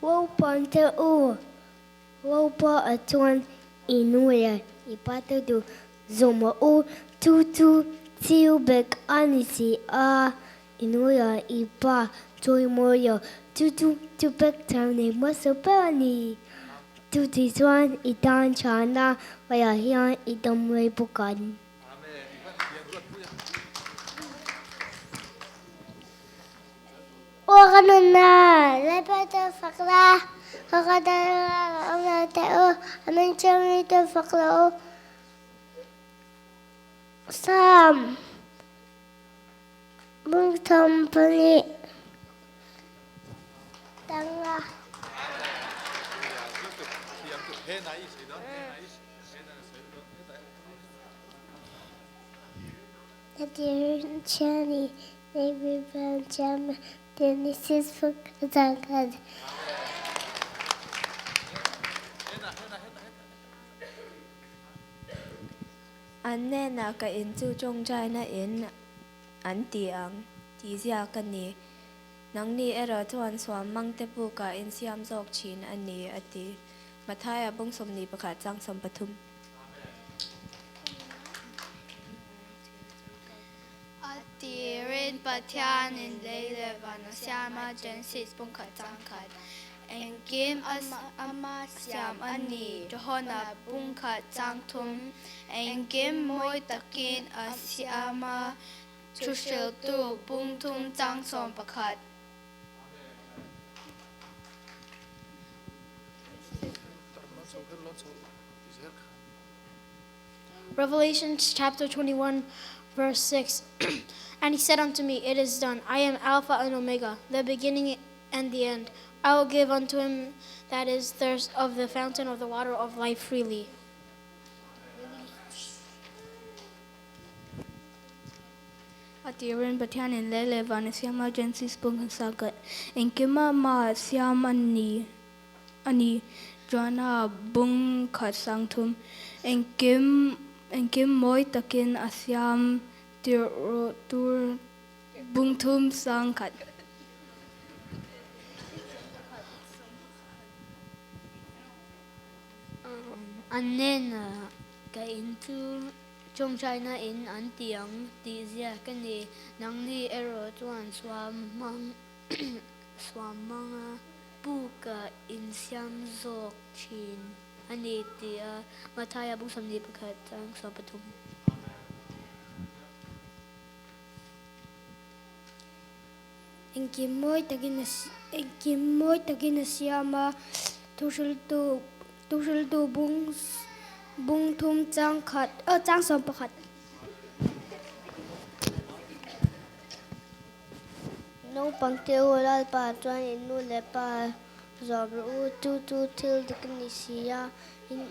Naupangte u, Lalpa chuan i nu leh i pate duh zawm rawh u, chu chu thil bek a ni si a, i nu leh i pa chawimawi rawh, chu chu thupek thar nei hmasa ber a ni. Chuti chuan i tan chhana hmaiah hian i dam rei bawk ang. Aw ka nunna, Lalpa chu fak la, ka ka dana ka awm lo teh u, a min thiammi chu fak lo u. Psalm bung 12 tanga. An hnenah ka in chu tawngtaina in an ti ang tih ziak a ni. Nangni erawh chuan suam mangte pukah insiam zawk thin a ni, a ti. Mathaia bung 21 chang 13. A tirin Pathianin lei leh van a siam a, Genesis pumkhat chang khat. Engkim ama siam a ni, Johana pumkhat chang thum. Engkim mawi takin a siam a, Thuhriltu pumthum chang 11. Revelation chapter 21, verse 6. And he said unto me, It is done. I am Alpha and Omega, the beginning and the end. I will give unto him that is thirst of the fountain of the water of life freely. A tirin Pathianin lei leh van a siam a, Genesis bung kan sa ka engkima mah siam a ni a ni. Joana bung khat sang thum engkim engkim mawi takin a siam tirh rawh tur bung thum sang khat. An hnenah ka in chu tawngtaina in an ti ang tih ziak a ni. Nangni erawh chuan suam hmang suam hmanga Puk-a insiam zawk thin a ni tih a Mathaia bung 21 chang 13. Engkim mawi takin a engkim mawi takin a siam a, thuhriltu thuhriltu bung bung thum chang khat aw chang 11. Naupang te u Lalpa chuan in nu leh pa zawm rawh u, chu chu thil dik a ni si a, in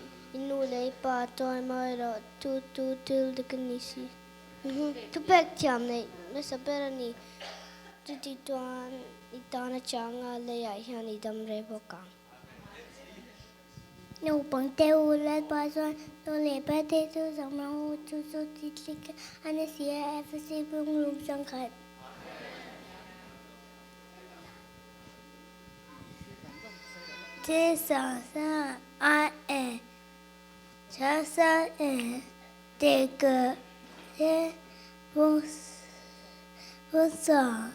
nu leh i pa chuan mawi rawh, chu chu thil dik a ni si. Thupek thiam neih nasa ber a ni, chuti chuan i tana changa leiah hian i dam rei bawk ang. Naupang te u Lalpa chuan nu leh pa te chu zawm ang u, chu chu ti tlik a ni si a, FC Bunglung changkhat. Ti sa sa a e cha sa e ti ke te bu bu sa.